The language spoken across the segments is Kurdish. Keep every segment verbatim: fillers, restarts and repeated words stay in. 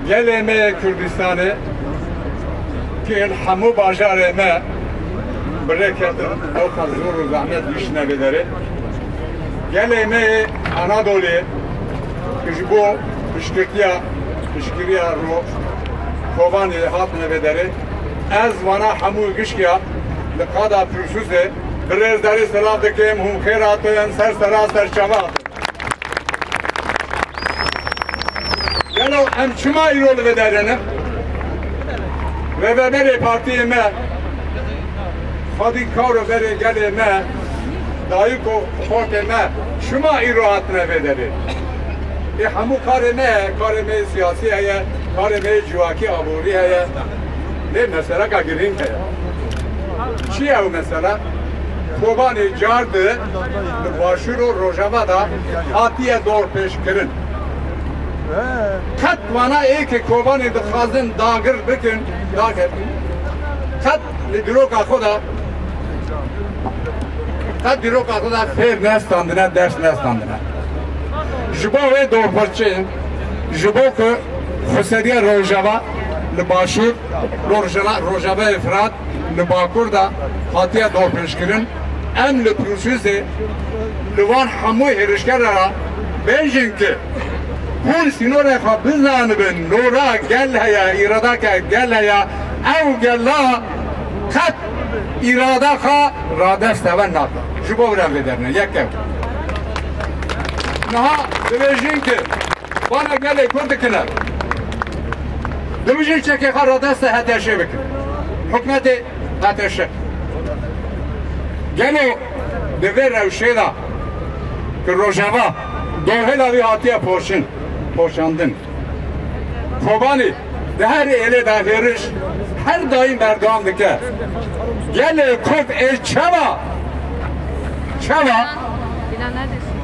Gelê me yê Kurdistanê, ki yên hemû bajarê me bi rê ketin, ew qas zor û zehmet gihiştine vê derê. Gelê me yê Anadolê, ki ji bo piştgirtiya, piştgiriya ro-, Kobanê hatine vê derê, ez vana hemû gişkiya li qada Pirsûsê bi rêzdarî silav dikim, hûn xêr hatin, ser sera ser çava hatin. Gelo em çima îro li vê derê ne? Rêveberê partiyê me, xwedî kar û berê gelê me, dayik û xortê me çima îro hatine vê derê? Ê hemû karê me heye, karê me yê siyasî heye, karê me yê civakî aborî heye. Lê meseleka girîng heye. Çi ye ew mesele? Kobanê car di li Başûr û Rojava de hatiye dorpêçkirin. Qet wana ê ke Kobanê dixwazin dagir bikin, dagirin. Qet li dîroka xwe de, qet dîroka xwe de fêr nestandine, ders nestandine. Ji bo wê dorpêçê, ji bo ku xweseriya Rojava li Başûr, Rojava, Rojavayê Firat, li Bakur de hatiye dorpêçkirin. Em li Pirsûsê li van hemû hêrişkera re bêjin ki hûn sînorê xwe bizanibin, nora gel heye, îradeke gel heye, ew gela qet îrada xwe radeste we nake. Ji bo vira vê derine, yek ew. Niha dibêjin ki Bana gelê Kurd dikine. Dibêjin çekê xwe radeste H T Ş bikin. Hikûmetê H T Ş. Gelo di vê rewşê de ki Rojava dohêla wî hatiye poşin, poşandin. Kobanî di her êlê de hêriş her daîm berdewam dike. Gelê Kurd ê çawa, çawa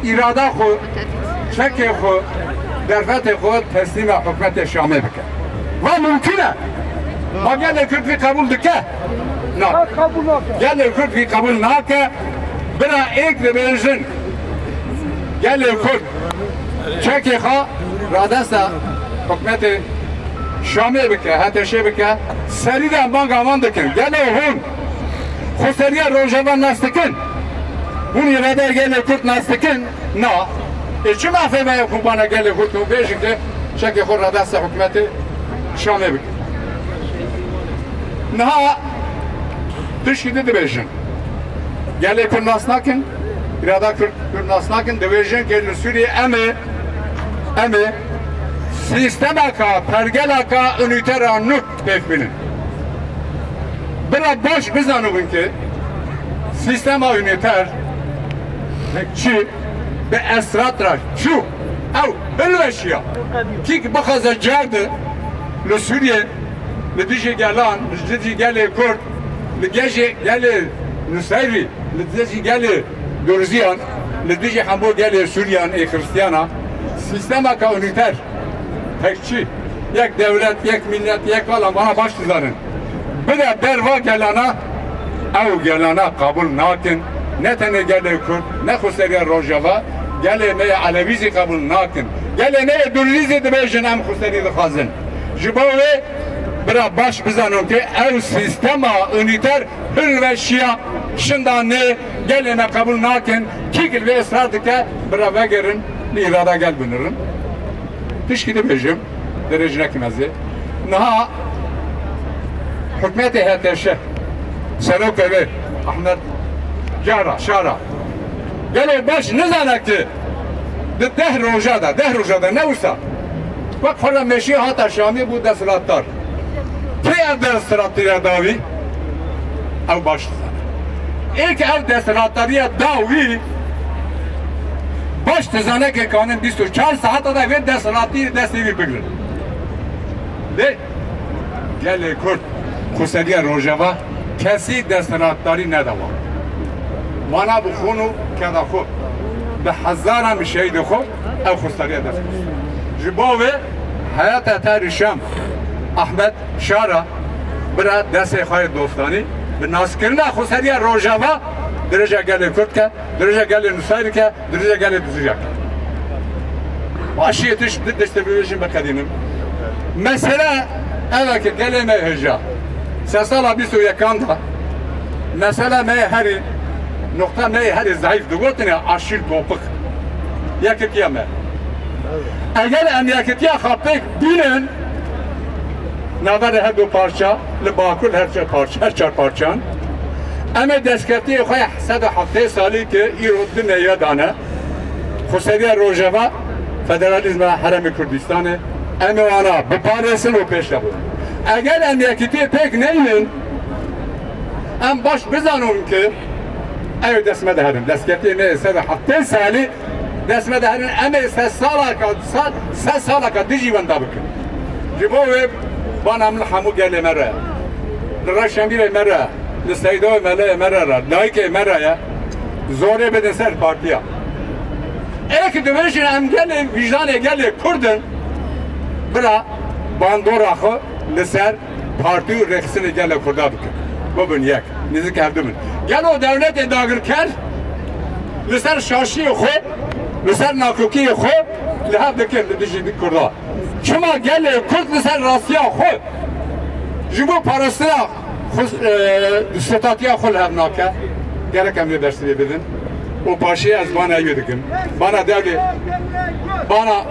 îrada xwe, çekê xwe, derfetê xwe teslîma hikûmetê Şamê bike? Va mumkin e? Ma gelê Kurd vî qebûl dike? Na. Gelê Kurd vî qebûl nake. Bira êk dibêjin, gelê Kurd çekê xwe radesta hikûmetê Şamê bike, H T Ş bike, serî de manga wan dikin. Gelo hûn xweseriya Rojava nas dikin? Hûn îrada gelê Kurd nas dikin? Na. Ê çi mafê me ye ku bana gelê Kurd ku bêjin ki çekê xwe radesta hikûmetê Şamê bikin? Niha tişkî din dibêjin. Gelê Kurd nas nakin, îrada Kurd, Kurd nas nakin, dibêjin ki li Sûriyê em ê, em ê sîstemeka pergeleka unîtera nû pêk bînin. Bira baş bizanibin ki sîstema unîter çi bi esrat re çû, ew hilweşiya. Kî bixwaze car di li Sûriyê, li dijî gelan, li dijî gelê Kurd, li gejê gelê Nuseyrî, li dijî gelê Durziyan, li dijî hemû gelê Sûriyan ê Xiristiyana, sîstemeka unîter, tekçî, yek dewlet, yek millet, yek alan, bana baş dizanin. Bide ber va gelana, ew gelana qebûl nakin. Ne tenê gelê Kurd, ne xweseriya Rojava, gelê me yê Elewî zî qebûl nakin. Gelê me yê Durzî zî dibêjin em xweserî dixwazin. Ji bo wê bira baş bizanin ki ew sîstema unîter hilweşiya, şinda nê, gelê me qebûl nakin. Kî li vê israr dike, bira vegerin, li îrada gel binirin. Tişkî dibêjim, dirêj nekim ez ê. Niha hikûmetê H T Ş, serokê wê Ahmet Cara, Şara, gelo baş nizane ki di deh roja de, deh roja de ne wisa, wek xwe re meşî hata Şamê bû desthilatdar. Kê ev desthilatdariya da wî? Ew baş dizane. Ê ki ev desthilatdariya da wî, baş dizane ki kanin bîst û çar saeta de vê desthilatî destê wî bigrin. Lê gelê Kurd, xweseriya Rojava, kesî desthilatdarî neda wan. Wana bi xûn û keda xwe, bi hezaran bi şehîdê xwe, ew xweseriya dest xist. Ji bo vê heyata tarî Şam, Ahmet Şara, bira destê xwe yê dostanî, bi naskirina xweseriya Rojava, dirêja gelê Kurd ke, dirêja gelê Nusayr ke, dirêja gelê Dizirya ke. Başiyê tiş, di tiştê bibêjim biqedînim. Mesele ev e ki gelê me hêja. Se sala bîst û yekan de mesele me yê herî, noqta me yê herî zayîf digotinê aşîl topik. Yekitiya me. Eger em yekitiya xwe pêk bînin, navberê her du parça, li Bakur her çar parça, her çar parçan, em ê destkeftiyê xwe ya sed û heftê salî ki îro di neyre dane, xweseriya Rojava, federalîzma Herêmê Kurdistanê, em ê wana biparêzin û pêş de bûn. Eger em yekitiyê pêk neynin, em baş bizanin ki ew dest me diherin. Destkeftiyê me sed û heftê salî dest me diherin, em ê se salaka, se, se salaka dijî wenda bikin. Ji bo wê bana min hemû gelê me re, li Reşenbîrê me re, li Seyda û Meleyê me re re, dayikê me re ye, zorê bidin ser partiya. Ê ki dibêjin em gelê, wijdanê gelê Kurd in, bila bandora xwe li ser partî û rêxistinê gelê Kurda bikin. Bibin yek, nêzîk hevdu bin. Gelo dewletê dagirker li ser şaşiyê xwe, li ser nakokiyê xwe li hev dikin li dijî Kurda. Çima gelê Kurd li ser rastiya xwe ji bo parastina xwe, e, statîya xwe li hev nake? Gerek em vê bersivê bidin. Û paşê ez bana wê dikim. Bana dewlê, bana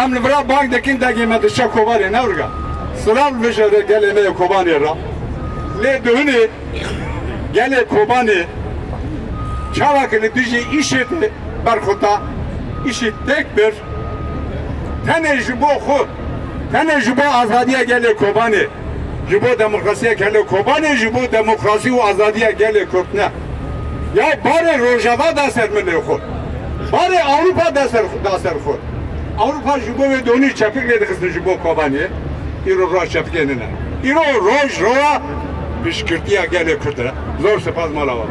Em li vira bang dikin degê me diçe Kobanê, ne urga. Silav li vê gelê me yê Kobanê re. Lê duhunê gelê Kobanê çawa ki li dijî îşê de berxwe da, îşî têk bir, tenê ji bo xwe, tenê ji bo azadiya gelê Kobanê, ji bo demokrasiya gelê Kobanê, ji bo demokrasî û azadiya gelê Kurd ne. Ya barê Rojava da ser milê xwe. Barê Ewropa da ser, da ser xwe. Ewropa ji bo wê donî çepik lê dixistin ji bo Kobanê. Îro roj çepikê nine. Îro roj roja piştgirtiya gelê Kurd e. Zor spas mala we.